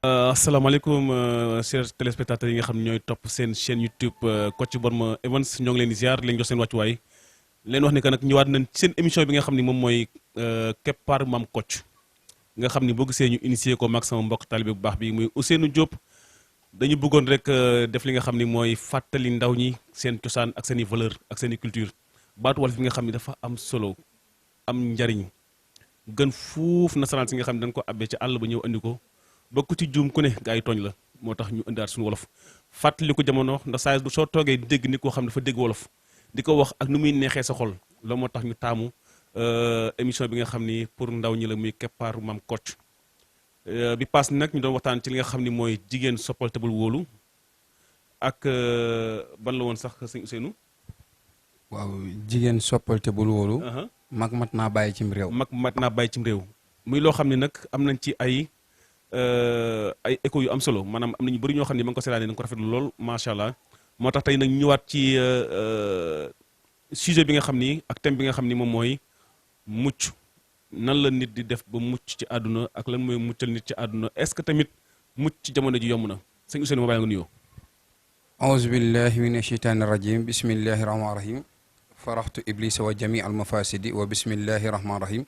asalaamaaleykum chers téléspectateurs yi nga xam ne ñooy topp seen chaîne YouTube Kocc Barma Events ñoo ngi leen di ziar leen jox seen wàccuwaay leen wax ni que nag ñëwaat nañ seen émission bi nga xam ni moom mooy Keppaar Maam Kocc nga xam ni boo gisee ñu initié ko maag sama mbokk taalibe bu baax bi muy Ousseynou Diop dañu bëggoon rek def li nga xam ni mooy fàttali ndaw ñi seen cosaan ak seen i valeur ak seen i culture baatu wolof bi nga xam ni dafa am solo am njariñ gën fuuf nasaraan si nga xam ne dañ ko abbee ci àll ba ñëw andi ko ba ku ci juum ku ne gaa yi tooñ la moo tax ñu indiwaat suñu wolof fàttali ko jamono ndax saa bu soo toogee dégg nit koo xam ne dafa dégg wolof di ko wax ak nu muy neexee sa xol loolu moo tax ñu taamu émission bi nga xam ni pour ndaw ñi la muy Keppaaru Maam Kocc bi paas nag ñu doon waxtaan ci li nga xam ni mooy jigéen soppal te bul wóolu ak ban la woon sax sëñ Ousseynou. waaw jigéen soppal te bul wóolu. mag mat naa bàyyi cim réew. mag mat naa bàyyi cim réew muy loo xam ne nag am nañ ci ay écho yu am solo maanaam am na ñu bëri ñoo xam ne ma ngi ko seetaanee dañ ko rafetlu lool macha allah moo tax tey nag ñu ñëwaat ci sujet bi nga xam ni ak thème bi nga xam ni moom mooy mucc nan la nit di def ba mucc ci àdduna ak lan mooy muccal nit ci àdduna est-ce que tamit mucc ci jamono ji yomb na sëñ Ousseynou ma bàyyi nga nuyoo. auzu billahi min asheytaani rajim bismillahi rahmaani rahim faraxtu iblisa wa jami al mafasidi wa bismillahi rahmaani rahim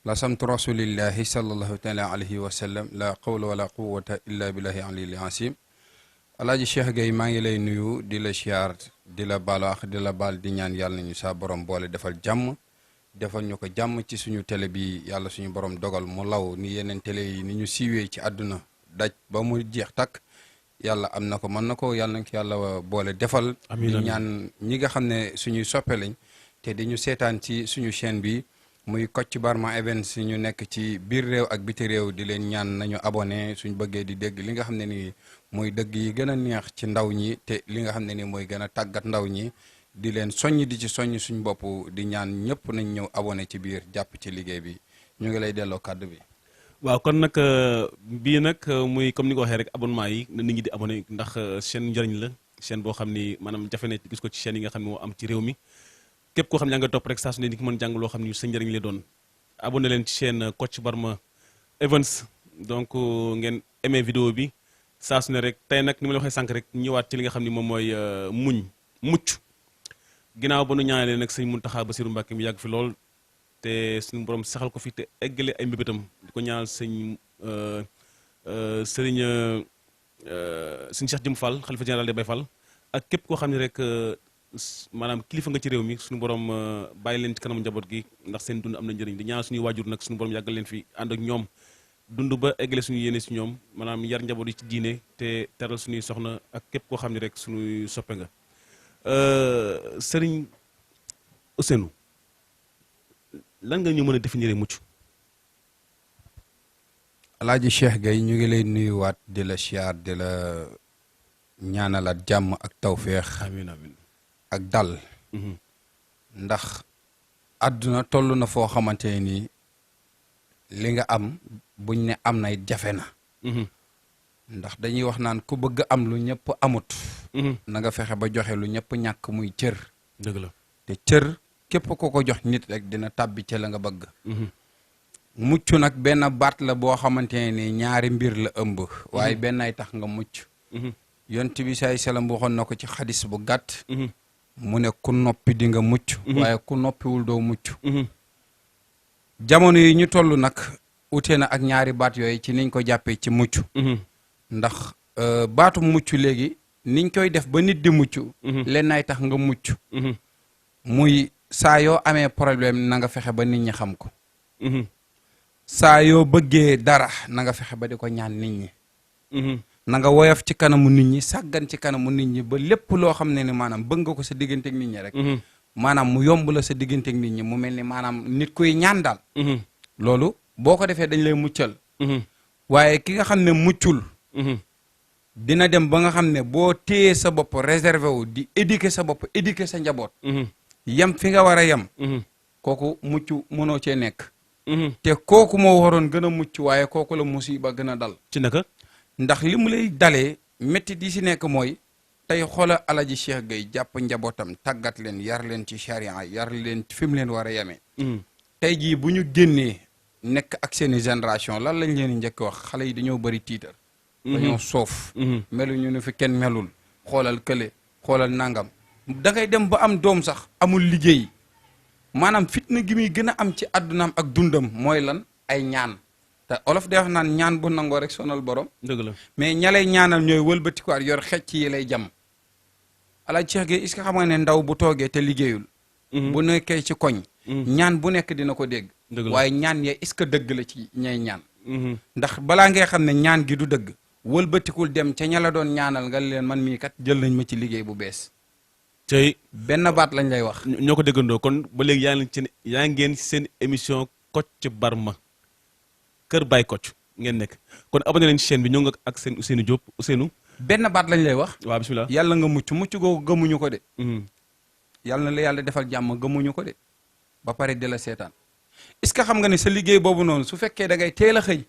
la samtu rasulillahi sallallahu taala alayhi wa sallam la qawla wala quwata illa billahi aliyil asim alaaji Cheikh Gueye maa ngi lay nuyu di la siyaar di la baalaax di la baal di ñaan yàlla nañu saa borom boole defal jàmm defal ñu ko jàmm ci suñu télé bi yàlla suñu borom dogal mu law ni yeneen télé yi ni ñu siiwee ci àdduna daj ba mu jeex takk yàlla am na ko mën na ko yàlla nañ ko yàlla boole defal di ñaan ñi nga xam ne suñuy soppe lañ te di ñu seetaan ci suñu chaîne bi muy Kocc Barma Events ñu nekk ci biir réew ak biti réew di leen ñaan nañu abonné suñ bëggee di dégg li nga xam ne ni mooy dëgg yi gën a neex ci ndaw ñi te li nga xam ne ni mooy gën a tàggat ndaw ñi di leen soññ di ci soññ suñ bopp di ñaan ñëpp nañ ñëw abonné ci biir jàpp ci liggéey bi ñu ngi lay delloo kàddu bi. waaw kon nag bii nag muy comme ni nga ko waxee rek abonnement yi na nit ñi di abonné ndax chaîne njëriñ la chaîne boo xam ni maanaam jafe na gis ko ci chaîne yi nga xam ne moo am ci réew mi. képp koo xam ne yaa nga topp rek saa su ne ni ki mën jàng loo xam ne sa njëriñ lay doon abonné leen ci chaîne Kocc Barma Events donc ngeen aimé vidéo bi saa su ne rek tey nag ni ma la waxee sànq rek ñëwaat ci li nga xam ne moom mooy mucc ginnaaw ba nu ñaanalee nag sëñ Muntaxa Basiru Mbàkke mu yàgg fi lool te suñu borom saxal ko fi te eggale ay mbébétam di ko ñaanal sëñ Cheikh Jëm Fall xalifa général de Baye Fall ak képp koo xam ne rek maanaam kilifa nga ci réew mi suñu borom bàyyi leen ci kanam njaboot gi ndax seen dund am na njëriñ di ñaan suñuy waajur nag suñu borom yàggal leen fi ànd ak ñoom dund ba eggale suñu yéene si ñoom maanaam yar njaboot yi ci diine te teral suñuy soxna ak képp koo xam ne rek suñuy soppe nga sëriñ Ousseynou lan nga ñu mën a définir mucc. alaaji Cheikh Gueye ñu ngi lay nuyuwaat di la siyaar di la ñaanalaat jàmm ak tawféex. amiin amiin ak dal ndax àdduna toll na foo xamante ne nii li nga am buñ ne am na jafe na ndax dañuy wax naan ku bëgg am lu ñëpp amut na nga fexe ba joxe lu ñëpp ñàkk muy cër. dëgg la te cër képp ko ko jox nit rek dina tàbbi ca la nga bëgg. mucc nag benn baat la boo xamante ne nii ñaari mbir la ëmb waaye benn ay tax nga mucc yonent bi saay salaam waxoon na ko ci xadis bu gàtt mu ne ku noppi di nga mucc waaye ku noppiwul doo mucc jamono yi ñu toll nag ute na ak ñaari baat yooyu ci niñ ko jàppee ci mucc ndax baatu mucc léegi niñ koy def ba nit di mucc leen ay tax nga mucc muy saa yoo amee problème na nga fexe ba nit ñi xam ko saa yoo bëggee dara na nga fexe ba di ko ñaan nit ñi na nga woyof ci kanamu nit ñi sàggan ci kanamu nit ñi ba lépp loo xam ne ni maanaam bëgg nga ko sa digganteeg nit ñi rek maanaam mu yomb la sa digganteeg nit ñi mu mel ni maanaam nit kuy ñaan daal loolu boo ko defee dañ lay muccal waaye ki nga xam ne muccul dina dem ba nga xam ne boo téyee sa bopp réservé wu di éduquer sa bopp éduquer sa njaboot yem fi nga war a yem kooku mucc mënoo cee nekk te kooku moo waroon gën a mucc waaye kooku la musiba gën a dal ci naka ndax li mu lay dalee métti di si nekk mooy tey xoola alaji Cheikh Gueye jàpp njabootam tàggat leen yar leen ci charia yar leen fi mu leen war a yemee tey jii bu ñu génnee nekk ak seeni génération lan lañ leen njëkk wax xale yi dañoo bëri tiitar dañoo soof meluñu nu fi kenn melul xoolal kële xoolal nangam da ngay dem ba am doom sax amul liggéey maanaam fitna gi muy gën a am ci àddunaam ak dundam mooy lan ay ñaan te olof day wax naan ñaan bu nangoo rek sonal borom dëgg la mais ñalay ñaanal ñooy wëlbatikuwaat yor xecc yi lay jam ala Cheikh Gueye est-ce que xam nga ne ndaw bu toogee te liggéeyul bu nekkee ci koñ ñaan bu nekk dina ko dégg waaye ñaan ya est-ce que dëgg la ci ñay ñaan ndax balaa ngay xam ne ñaan gi du dëgg wëlbatikul dem ca ña la doon ñaanal nga leen man mii kat jël nañ ma ci liggéey bu bees tey benn baat lañ lay wax ñoo ko déggandoo kon ba léegi yaa ngeen seen émission Kocc Barma Kër Baye Kocc ngeen nekk kon abonné leen ci chaîne bi ñoo nga ak seen Ousseynou Diop Ousseynou benn baat lañ lay wax waaw bismillah yàlla nga mucc googu gëmuñu ko de yàlla na la yàlla defal jàmm gëmuñu ko de ba pare di la seetaan est-ce que xam nga ne sa liggéey boobu noonu su fekkee da ngay teel a xëy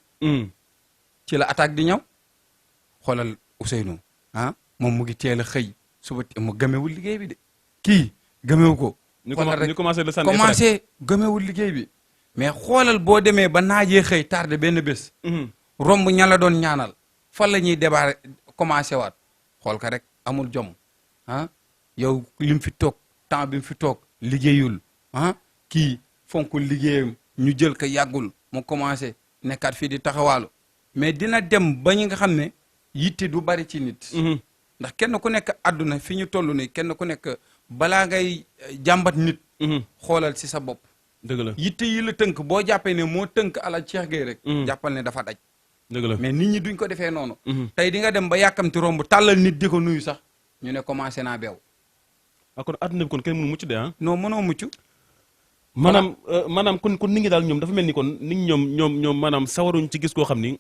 ci la attaque di ñëw xoolal Ousseynou moom mu ngi teel a xëy suba mu gëmewul liggéey bi de kii gëmewu ko xoolal rek commencé gëmewul liggéey bi mais xoolal boo demee ba naajee xëy tardé benn bés romb ña la doon ñaanal fan la ñuy débarré commencé waat xool ka rek amul jom yow li mu fi toog temps bi mu fi toog liggéeyul kii fonkul liggéeyam ñu jël ko yàggul mu commencé nekkaat fii di taxawaalu mais dina dem ba ñi nga xam ne yitte du bari ci nit ndax kenn ku nekk àdduna fi ñu toll nii kenn ku nekk balaa ngay jàmbat nit xoolal ci sa bopp dëgg la yitte yi la tënk boo jàppee ne moo tënk ala Cheikh Gueye rek jàppal ne dafa daj dëgg la mais nit ñi duñ ko defee noonu tey di nga dem ba yàkkamti romb tàllal nit di ko nuyu sax ñu ne commencé naa beew kon àdduna bi kon kenn mënu mucc de non mënoo mucc maanaam kon nit ñi daal ñoom dafa mel ni kon nit ñi ñoom maanaam sawaruñ ci gis koo xam ni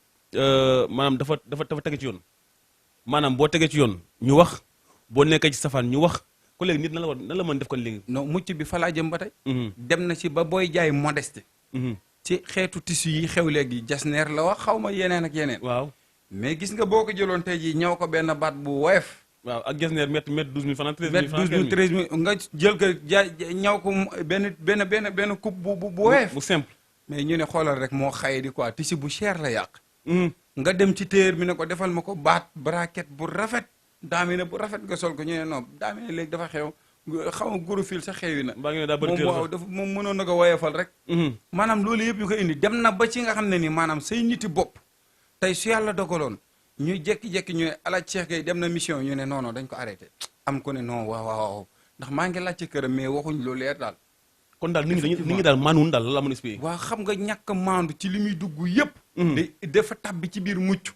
maanaam dafa tege ci yoon maanaam boo tegee ci yoon ñu wax boo nekkee ci safaan ñu wax ko léegi nit nan la mën def kon léegi non mucc bi fa laa jëm ba tey dem na ci ba booy jaay modeste ci xeetu tissu yi xew léegi jasneer la wax xaw ma yeneen ak yeneen waaw mais gis nga boo ko jëloon tey jii ñëw ko benn baat bu woyof waaw ak jasneer mètre 12 000 francs 13 000 francs 13 000 nga jël ko ñaw ko benn coupe bu woyof bu simple mais ñu ne xoolal rek moo xaye di quoi tissu bu cher la yàq nga dem ci téer mi ne ko defal ma ko baat braquette bu rafet daamine bu rafet nga sol ko ñu ne non daamine léegi dafa xew xaw ma goro fil sax xewi na moom waaw dafa moom mënoon na ko woyofal rek maanaam loolu yëpp yu ko indi dem na ba ci nga xam ne ni maanaam say niti bopp tey su yàlla dogaloon ñu jekki-jekki ñu ne ala Cheikh Gueye dem na mission ñu ne non non dañ ko arrêté am ko ne non waaw ndax maa ngi laajte këram mais waxuñ lu leer daal kon daal nit ñi daal maanuwun daal la mën a expliquer waaw xam nga ñàkk maandu ci li muy dugg yëpp dafa tabbi ci biir mucc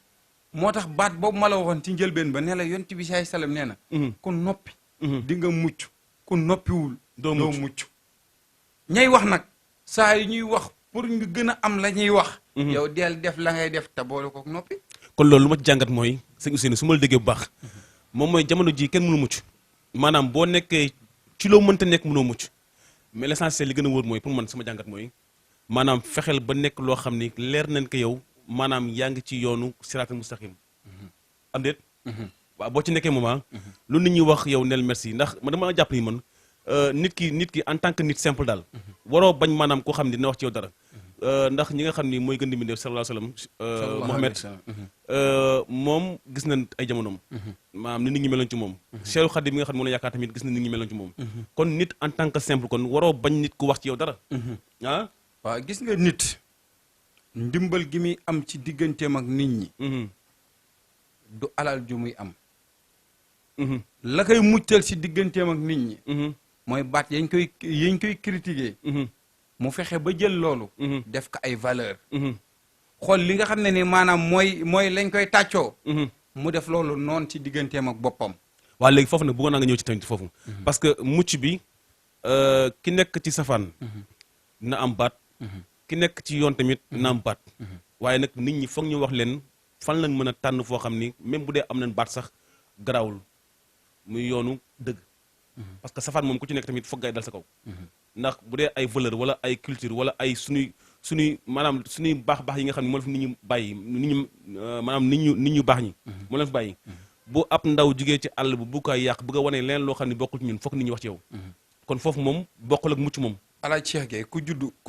moo tax baat boobu ma la waxoon ci njëlbeen ba ne la yonent bi saay salam nee na ku noppi di nga mucc ku noppiwul doo mucc ñay wax nag saa yi ñuy wax pour ñu gën a am la ñuy wax yow deel def la ngay def te boole ko noppi kon loolu lu ma ci jàngat mooy sëñ Ousseynou su ma la déggee bu baax moom mooy jamono ji kenn mënu mucc maanaam boo nekkee ci loo mënta nekk mënoo mucc mais l'essentiel li gën a wóor mooy pour man sama jàngat mooy maanaam fexeel ba nekk loo xam ni leer nañ ko yow maanaam yaa ngi ci yoonu siraatal mustaqim am déet waaw boo ci nekkee moment lu nit ñi wax yow neel merci ndax man dama jàpp ni man nit ki en tant que nit simple daal waroo bañ maanaam koo xam ne dina wax ci yow dara ndax ñi nga xam ni mooy gën di mbindéef sallallahu alayhi wa sallam Muhammad moom gis nañ ay jamonoom maanaam ni nit ñi meloon ci moom Cheikh Khadim mi nga xam ne moom la yaakaar tamit gis na nit ñi meloon ci moom kon nit en tant que simple kon waroo bañ nit ku wax ci yow dara waaw gis nga nit ndimbal gi muy am ci digganteem ak nit ñi du alal ju muy am la koy muccal ci digganteem ak nit ñi mooy baat yañ koy critiquer mu fexe ba jël loolu def ko ay valeur xool li nga xam ne ni maanaam mooy lañ koy tàccoo mu def loolu noonu ci digganteem ak boppam waaw léegi foofu nag bëggoon naa nga ñëw ci tamit foofu parce que mucc bi ki nekk ci safaan na am baat ki nekk ci yoon tamit na am baat waaye nag nit ñi foog ñu wax leen fan lañ mën a tànn foo xam ni même bu dee am nañ baat sax garaawul muy yoonu dëgg parce que safaan moom ku ci nekk tamit foog ngay dal sa kaw ndax bu dee ay valeur wala ay culture wala ay suñuy maanaam suñuy baax yi nga xam ne moo la fi nit ñu bàyyi maanaam nit ñu baax ñi moo leen fi bàyyi bu ab ndaw jugee ci àll bu koy yàq bëgg a wane leen loo xam ne bokkul ci ñun foog nit ñi wax ci yow kon foofu moom bokkul ak mucc moom ala Cheikh Gueye ku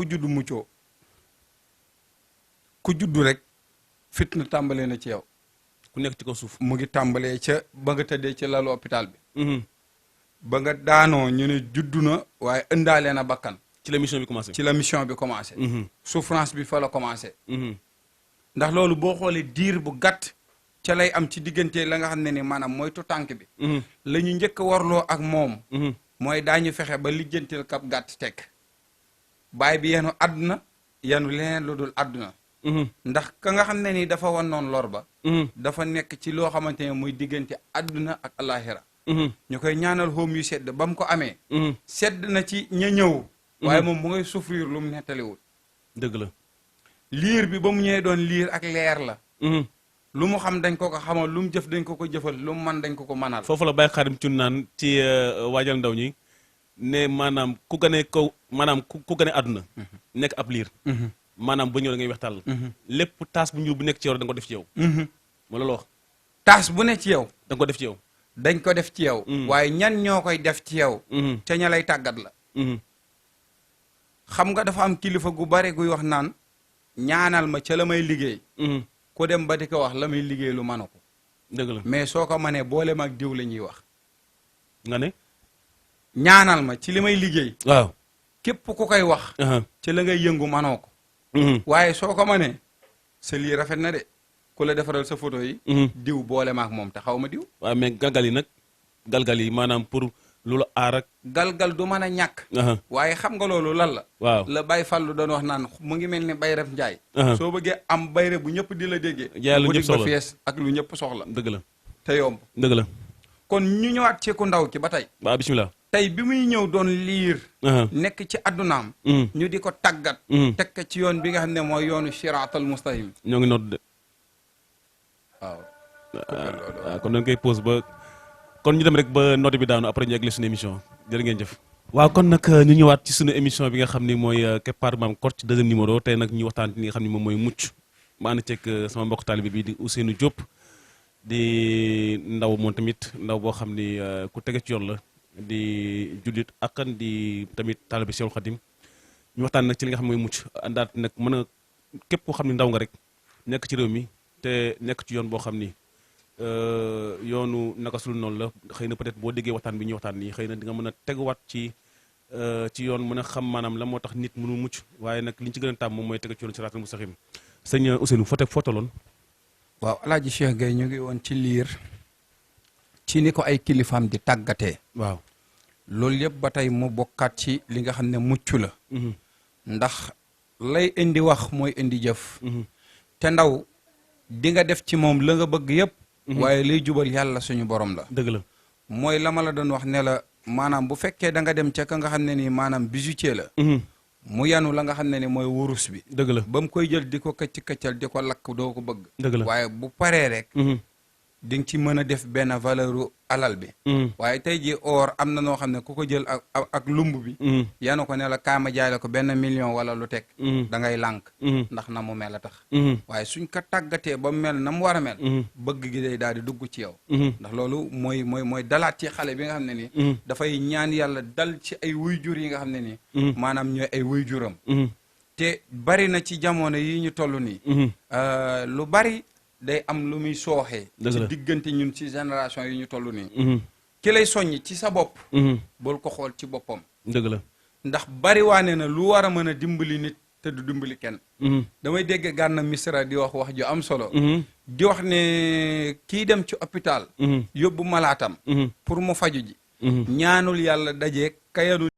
juddu muccoo ku juddu rek fitna tàmbalee na ci yow ku nekk ci kaw suuf. mu ngi tàmbalee ca ba nga tëddee ci lalu hôpital bi. ba nga daanoo ñu ne juddu na waaye ëndaale na bakkan. ci la mission bi commencé. ci la mission bi commencé. souffrance bi fa la commencé. ndax loolu boo xoolee diir bu gàtt ca lay am ci diggante la nga xam ne ni maanaam mooy tutànk bi. la ñu njëkk a warloo ak moom. mooy daañu fexe ba lijjantil kab gàtt teg. baay bi yenu àdduna yenu leneen lu dul àdduna. ndax ka nga xam ne ni dafa wan noon lor ba. dafa nekk ci loo xamante ne muy diggante àdduna ak alaxira. ñu koy ñaanal xoom yu sedd ba mu ko amee. sedd na ci ña ñëw. waaye moom mu ngay souffrir lu mu nettaliwul. dëgg la. liir bi ba mu ñëwee doon liir ak leer la. lu mu xam dañ ko ko xamal lu mu jëf dañ ko ko jëfal lu mu man dañ ko ko manal. foofu la Baye Xaadim Cuun naan ci waajal ndaw ñi ne maanaam ku gane kaw maanaam ku gane àdduna. nekk ab liir. maanaam ba ñëw da ngay wextal. lépp taas bu ñuul bu nekk ci yow da nga ko def ci yow. moo la wax. taas bu ne ci yow. da nga ko def ci yow. dañ ko def ci yow. waaye ñan ñoo koy def ci yow. te ña lay tàggat la. xam nga dafa am kilifa gu bare guy wax naan ñaanal ma ca la may liggéey. ku dem ba di ko wax la may liggéey lu mën ko. dëgg la mais soo ko mënee boole ma ak diw la ñuy wax. nga ne. ñaanal ma ci li may liggéey. waaw. képp ku koy wax. ci la ngay yëngu manoo ko. waaye soo ko mënee sa lii rafet na de ku la defaral sa photo yi. diw boole ma ak moom te xaw ma diw. waaw mais galgal yi nag galgal yi maanaam pour lu la aar ak. galgal du mën a ñàkk. waaye xam nga loolu lan la. waaw la Baye Fallou doon wax naan mu ngi mel ni Bayref Njaay. soo bëggee am bayre bu ñëpp di la déggee. jaay lu ñëpp soxla ba fees ak lu ñëpp soxla. dëgg la te yomb. dëgg la. kon ñu ñëwaat ci ku ndaw ki ba tey. waaw bismillah. tey bi muy ñëw doon liir. nekk ci addunaam. ñu di ko tàggat. teg ko ci yoon bi nga xam ne mooy yoonu siraatal mustaqim. ñoo ngi nodd de. waaw. waaw kon dañ koy pause ba kon ñu dem rek ba nodd bi daanu après ñu eggali suñu émission jërë ngeen jëf. waaw kon nag ñu ñëwaat ci suñu émission bi nga xam ni mooy Keppaaru Maam Kocc deuxième numéro tey nag ñu waxtaan li nga xam ni moom mooy mucc ma ànd ceeg sama mbokk taalibe bi di Ousseynou Diop di ndaw moom tamit ndaw boo xam ni ku tege ci yoon la di jullit akkan di tamit taalibe Seexul Xadim ñu waxtaan nag ci li nga xam ne mooy mucc àndaat nag mën a képp koo xam ni ndaw nga rek nekk ci réew mi te nekk ci yoon boo xam ni yoonu naka sul noonu la xëy na peut-être boo déggee waxtaan bi ñuy waxtaan nii xëy na di nga mën a teguwaat ci yoon mën a xam maanaam la moo tax nit mënu mucc waaye nag li ñu ci gën a tàmm moom mooy tegu ci yoonu siraatal mustaqiim sëñ Ousseynou foo tolloon. waaw Alaaji Cheikh Gueye ñu ngi woon ci liir ci ni ko ay kilifaam di tàggatee. waaw loolu yëpp ba tey mu bokkaat ci li nga xam ne mucc la. ndax lay indi wax mooy indi jëf. te ndaw di nga def ci moom la nga bëgg yëpp. waaye liy jubal yàlla suñu borom la. dëgg la mooy la ma la doon wax ne la maanaam bu fekkee da nga dem ca ka nga xam ne nii maanaam bijoutier la. mu yanu la nga xam ne ni mooy wurus bi. dëgg la ba mu koy jël di ko këccal di ko lakk doo ko bëgg. dëgg la waaye bu paree rek. di nga ci mën a def benn valeur alal bi. waaye tey jii or am na noo xam ne ku ko jël ak lumb bi. yanu ko ne la kaama jaay la ko benn million wala lu teg. da ngay lànk. ndax na mu mel a tax. waaye suñ ko tàggatee ba mu mel na mu war a mel. bëgg gi day daal di dugg ci yow. ndax loolu mooy dalaat ci xale bi nga xam ne ni. dafay ñaan yàlla dal ci ay wuy-jur yi nga xam ne ni. maanaam ñooy ay wuy-juram. te bari na ci jamono yi ñu toll nii. lu bari. day am lu muy sooxee ci diggante ñun ci génération yi ñu toll nii ki lay soññ ci sa bopp bul ko xool ci boppam dëgg la ndax bari waane na lu war a mën a dimbali nit te du dimbali kenn damay dégg Gana Messere di wax ju am solo di wax ne kii dem ci hôpital yóbbu malaatam pour mu faju ji ñaanul yàlla dajeeg kayanu